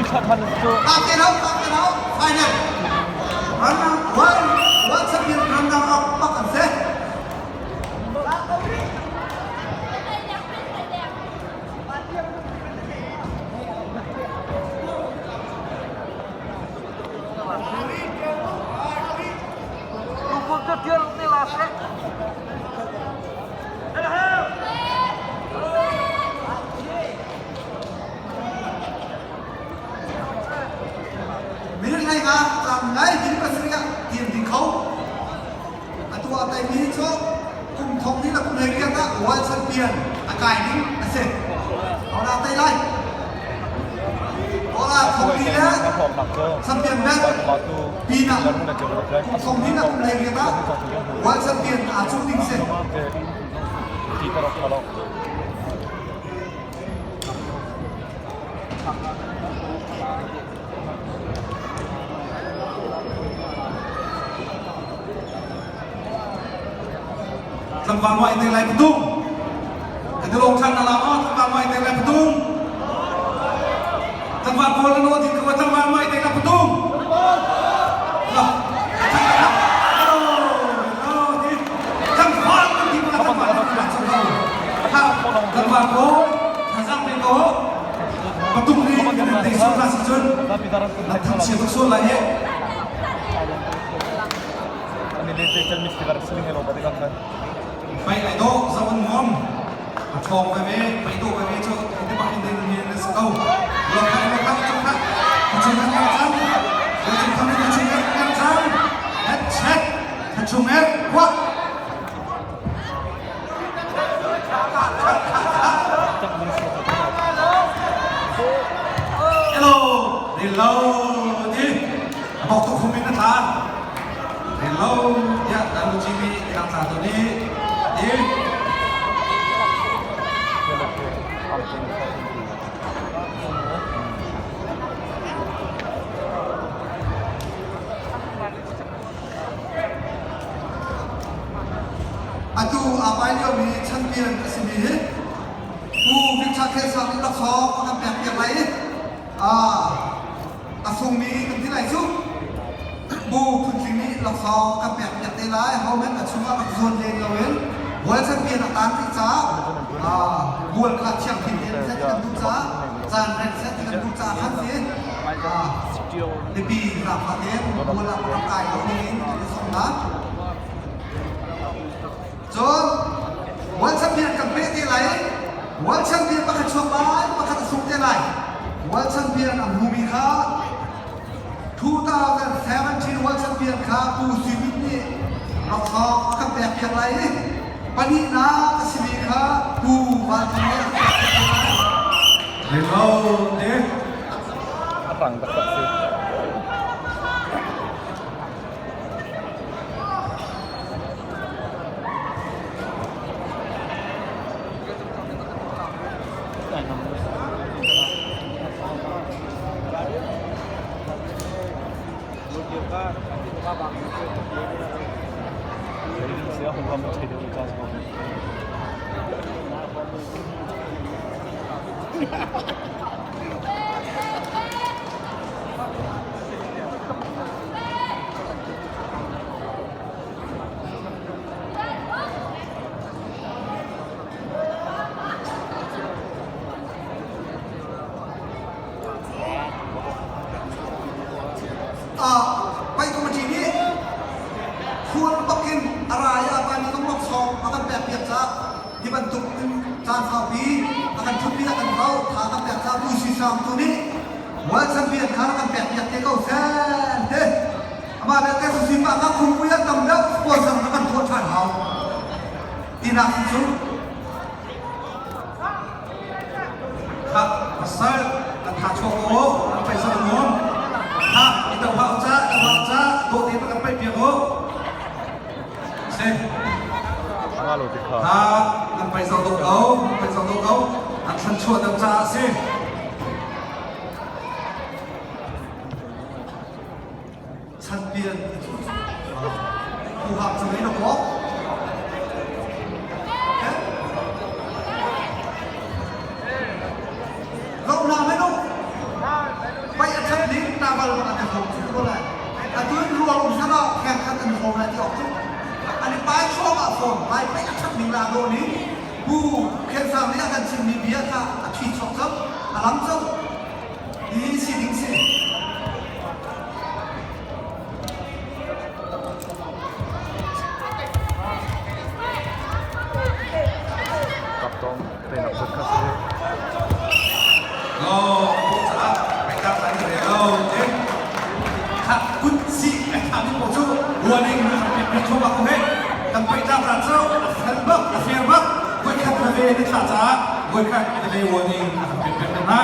Thla than cu. Tate lo, tate lo, final. Runner one, one champion runner up pak an si. Minute hlei nga tlam ngai ding pasarih ah tiam ding kho. Atu ah tai mi cu kum thong ni le kum hlei riat ah World Champion a kai ding a si. Hola tai lai. Hola thong ni le champion bet pinah kum thong ni le kum hlei riat ah World Champion aa cuh ding si. Tlangval muai te lai patung. Ka long than na la ma tlangval muai te lai patung. Tlangval pawl na no din ko tlangval muai te lai patung. La. Tlangval kan ti pa tlangval kan ti Tlangval pawl thazang pe ko. Patung ni kan te sul na si cun na thangchia tuk sual lai he. Pai lai do zawan ngom a thong ve ve pai do ve ve cho te bak in den ni na ko lo kha lo kha cho kha chung kan kan chang lo chung tham ni chung kan kan chang het chet tha chung et kwa Hello hello ti bok tu khum in na thla hello ya dan lu chi mi nang tla to ni ti Atu aa pai liomi champion a simi hi Pu Victor Khelsang nih laksawng a kan pekpiak lai i a sungmi kan ti lai cu. Pu Phun Tling nih laksawng a kan pekpiak te lai. Hohmanh a chungah rak zuan len loin World Champion a taan rih caah bual kha thiangthin tein set kan duh caah caan reng set kan duh caah khan si mipi zaangfah tein bual ah rak kai lo dingin kan i sawm hna. Cun World Champion kan peh te lai i World Champion pakhat chuak lai, pakhat a sung te lai. World Champion a hmumi kha 2017 World Champion kha Pu Sui Min nih laksawng a kan pekpiak lai i pahnihnak a simi kha Pu Van Thang nih a kan pekpiak lai. Hello te. A rang taktak si. Paih committee nih khual bakin a ra i a paimi zong laksawng a kan pekpiak caah hi bantuk in caan saupi a kan ṭhutpi a kan zoh tha kan pek caah Pu Sui Sang tu nih World Champion kha rak kan pekpiak te ko seh ti. Amah belte Sui pa kha khungpui an tam deuh sponsor na kan tuah ṭhan hau tinak si cu. Kha pasal an tha chuak ko an paisa an ngom kha i to hau ca to hau ca dawh te kan paih piak u se ha an paisa do ko paisa do ko an thlan chuah deuh caah si Champion huham cu ngei lo maw? Zohna men u. ral bak an i hrawm cu ko lai. Atu in ruang um hlan ah kheng khat an i hrawm lai ti awk cu. An i pai thluahmah fawn. Lai paih a ṭhat ning la dawh ning. Pu Khen Sang nih a kan chimmi bia kha a thi chuak cang. A lang cang. Hi si ding si. Kap tong teinak zat kha si. No, caah pekak an re lo te. Kha kut si a tha mi po cu warning na thum a ko he. Kan pei tlak rat cu a fel bak a fair bak. Voi khat na ve na thla caah voi khat na ve warning a kan pek pek na.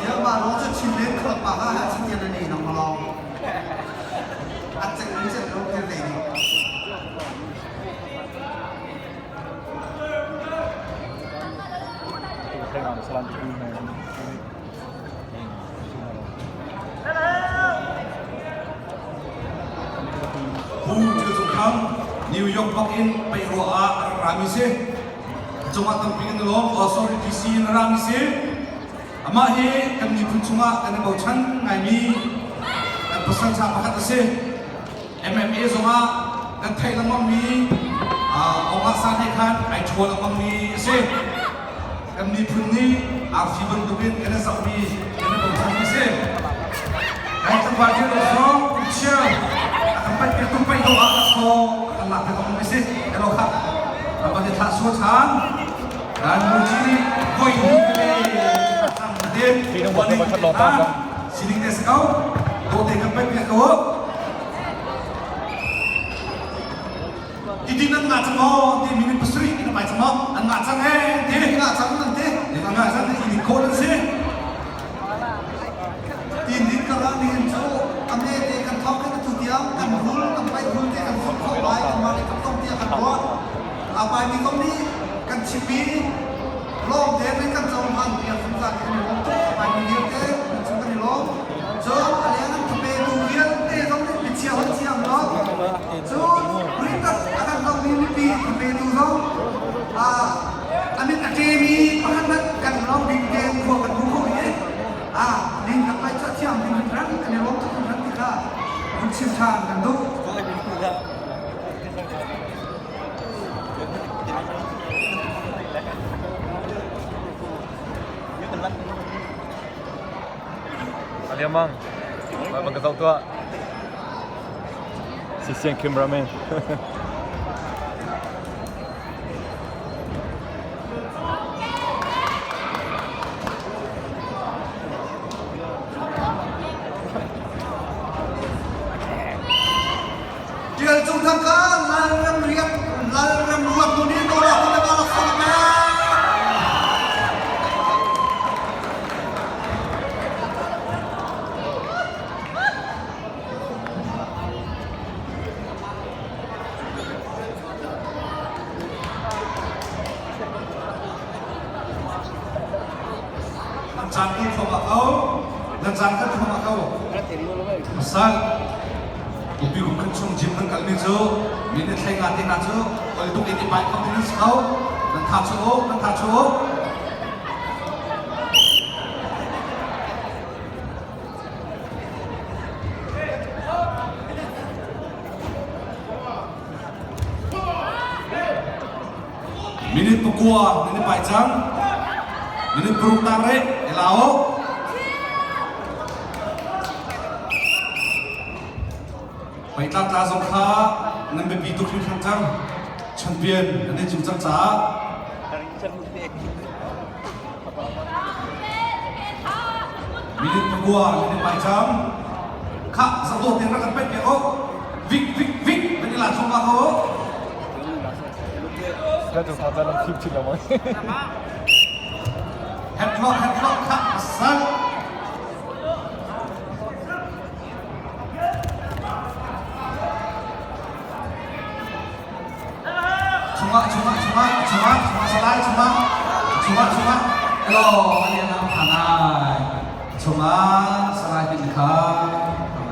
Ya ma ro cu chin len kholak pa ha ha chin tian na nei nang malong. A cek ni cek lo ke lei ni. Pu Thil Cung Thang, New York bak in peih ruah ah a rak rami si. Cungah tampi kan i lawm. Oh, sorry, DC in a rami si. Amah hi kan miphun chungah kan i bochan ngaimi kan pasal ṭha pakhat a si. MMA zongah kan theih lengmangmi Aung San he khan ai ṭhawl lengmangmi a si. Kan miphun nih arfi bantukin kan i zohmi kan i bochanmi a si. Kan tlangval thil zong kumchia a kan paih piak tung paih lo ah laksawng a kan lak piak lengmangmi a si. Hello kha. Kan i thlah sual ṭhan. Kan muci nih voi hnih tete sining te si ko. Dawte kan paih piak ko. Titin an ngah cang maw? Ti minute pasarih in a pai cang maw? An ngah cang ee ti. Ngah cang nan ti. An ngah cang ti khawh nan si. Tin din karah nihin cu ame te kan thawk in atu tiang kan hul kan paih hul te kan thawk khawh lai kan mah le kan tong tiah kan ruah. A paimi zong nih kan chimmi lawm te in kan cohlan tiah zungzal kan i lawm tuk. A paimi vialte kan cung kan i lawm. Cun a leng an thapetu vialte zong nih biachia hon thiam lo. Cun ringat a kan lohmi mipi thapetu zong a mit a ṭemi pakhat hmanh kan lawm ding tein khua kan hmu kho i ning kan paih cu a thiam ding hringhran kan i lawm tuk hringhran ti kha hun chim ṭhan kan duh. Aliamang, bang ka zoh tuah. Sisian cameraman. Tial Cung Thang ka Lalram riak Lalram ruak nu nih dawr ah kan ba lak na. Nan caan kan thawk ko. Nan caan kan thawk ko. Pasal upi kum khat chung gym nan kalmi cu mi nih thlei nga te hna cu ol tuk in i pai kho ti nan si ko. Nan tha chu u, nan tha chu u. Minute pakua nan i pai cang. Minute paruk tang rih, i la u. Peitlak tla zong kha nan biapi tuk hringhran cang. Champion nan i cu cang caah. Minute pakua nan i pai cang. Khah, zoh ten rak kan paih piak u. Vik, vik, vik, nan i la thawng ko. Ka tu tha lam khip chin lo Headlock, headlock, khah, sal. Chungah, chungah, chungah, chungah, chungah, salai, chungah, chungah, chungah. Hello, ani anam thanai. Chungah, salai bin kha.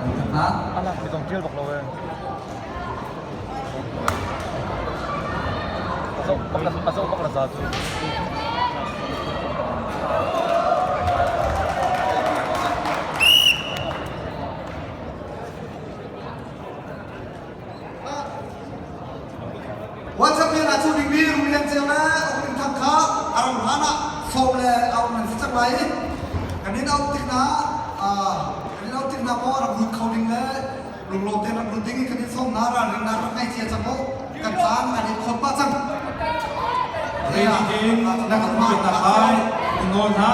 Ani thana. Anak mi tong tial bak lo eh. A zoh bak la za cu. in auh tik hna kan in auh tik hna maw rak lut kho ding le lunglawm tein rak lut ding in kan in sawm hna ralring nak rak ngei cia cang u kan caan an in khon pah cang. Ready tein na kan pek hna lai in nawl hna.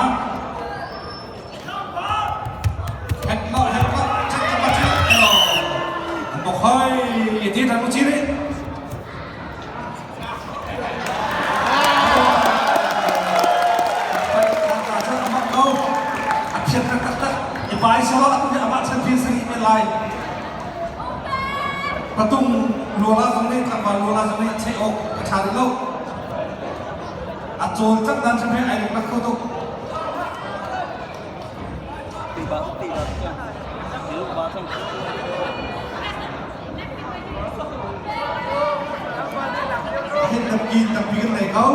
Headlock headlock chat chat chat an bok hoi ti tan mu chi re. Patung luala zong nih tlangval luala zong nih cheih awk a ṭha rih lo. A cawlcangh dan hrim hi ai lungrak kho tuk. Hin tampi tampi kan nei ko.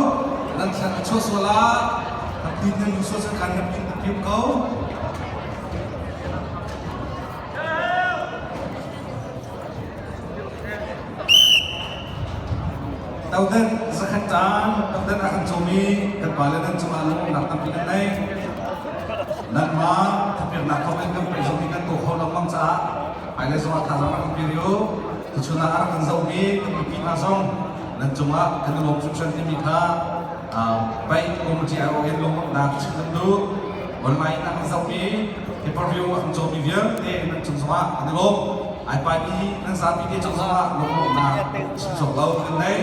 Nan thlan a chuah sual ah tampi nan lu sual kan tampi tampi um ko. Todan zakhat caan todan a kan cawm i kan pale nan cungah lungnak tampi kan nei. Nanmah thapeknak thawng in kan peih zong hi kan tuah kho lengmang caah hmailei zongah thazaang rak kan pe rih u. Tuchun ah a rak kan zohmi kan mipi hna zong nan cungah kan i lawm hringhran timi kha paih committee aiawh in lunglawmhnak chim kan duh. Online in a kan zohmi pay-per-view a kan cawmi vialte nan cung zongah kan i lawm. Ai paimi nan zapi te cung zongah lunglawmhnak chim cawk lo kan nei.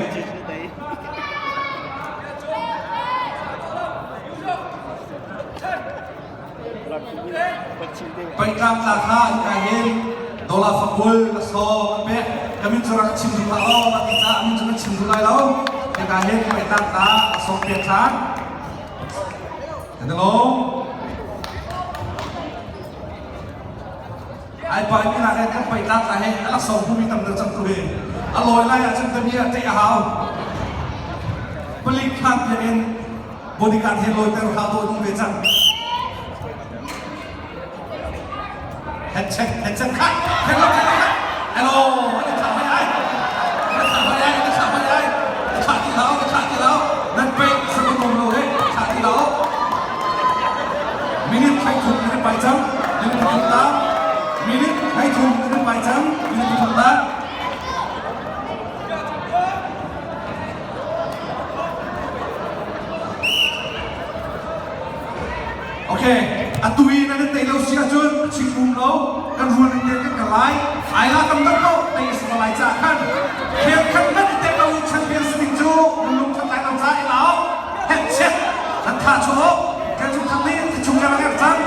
Paihtlak tla kha an kai hin dollar fakul a saw an pek. Ka min cu rak chim duh hlah law a ti caah min cu ka chim duh lai lo. Hika hin paihtlak tla a sawm piak ṭhan. Kan i lawm. Ai pai mi nak kan paihtlak tla he a laksawng hmumi tam deuh cang tu hi. A lawi lai ahcun ka mi ah ṭeih a hau. Palik hlan piak in bodyguard he lawiter hau dawh ding ve cang. Head check, head check, khat, hello, hello, hello, an thlah hoi ai, an thlah hoi ai, an thlah hoi ai, a thlah ti lo, a thlah ti lo, nan peih sakon om lo he, thlah ti lo. Minute thai thum nan pai cang, minute pathum ta, minute thai thum nan pai cang, minute pathum ta. Okay, atu i nan tei lo si ahcun chim um lo kan rual in te kan kal lai. Ai la tam deuh ko tei a si ko lai caah khan khel khat hmanh i tek lo i champion si ding cu nan lung that lai lo ca i lau. Hek chiat nan tha chu kan chung thang nih ti chung kan rak cang.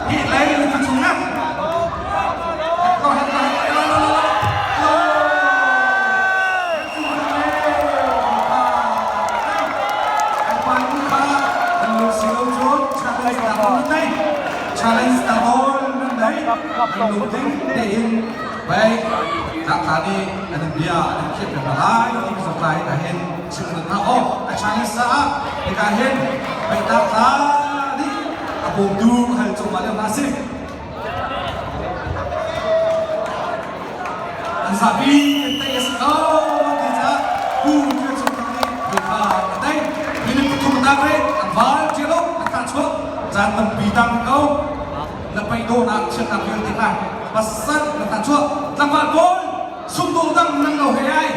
Hi lei ti chung na. Hek ko hek ko hek ko lo lo lo lo. Challenge ta hol nan dai nan lungthin tein baik tlangtla nih an bia an khiat peng lai ti zawtlai ka hin chim nan hna aw a challenge caah hika hin baik tlangtla nih a bawmtu hal cung ah leo hna si An zapi kan tei a si ko ti caah Pu Ṭial Cung Thang nih thil kha a tei. Minung pathum tak rih an val ṭial an tah chuak caan tampi tang ko. Na paih dawhnak chiatnak vialte kha pasal na tah chuak. Tlangval pawl sungdawh dang nan lo he ai.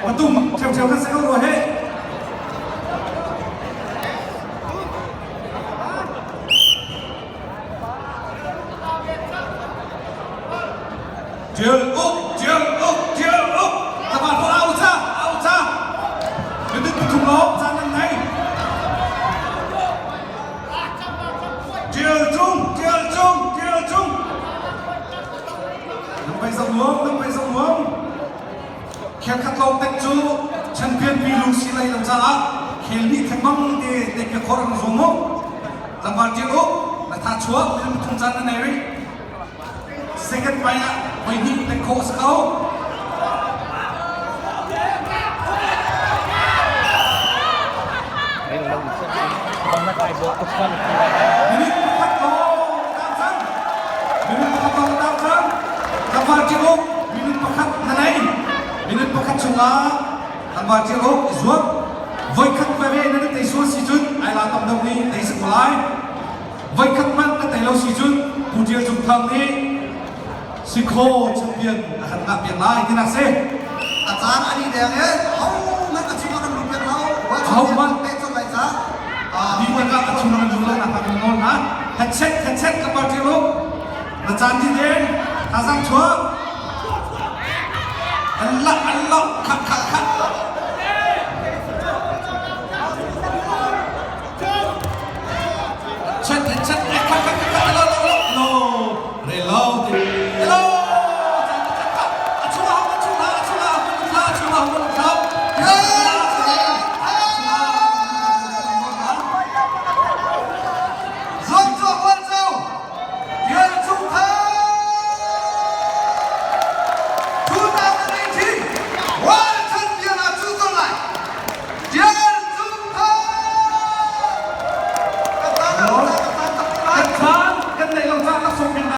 Patum ṭheuṭheu kan si ko rua he. Ṭial uk, ṭial uk, ṭial uk. Tlangval pawl au ca, au ca. Minute pathum lawng caan nan ngei. Ṭial cung, ṭial cung, ṭial cung. Nan pei zong luang, nan pei zong luang. Khel khat lawng tek cu champion pi lung si lai lo caah khel nih thengmang te te ke khor an zum mu. Tlangval ṭial uk, na tha chuak, minute pathum caan nan nei rih. Second pai ah voi hnih pek khawh a si ko. Minute pakhat lawng tang cang. Minute pakhat lawng tang cang. Tlangval ṭial uk minute pakhat na nei. Minute pakhat chungah tlangval ṭial uk i zuam. Voikhat veve nan i tei sual si cun ai la tam deuh nih tei si ko lai. Voikhat hmanh na tei. lai lo si cun Pu Ṭial Cung Thang nih Sikhaw champion a kan ngah piak lai tinak si. A caan a ni deng i hohmanh a chung a kan lut piak lo. Hohmanh. Peh colh lai ca. Di takah a chung a kan lut lo nak kan nawl hna. Headset headset ka party lu. Na caan di den. Thazaang chuah. Allah Allah kha kha kha.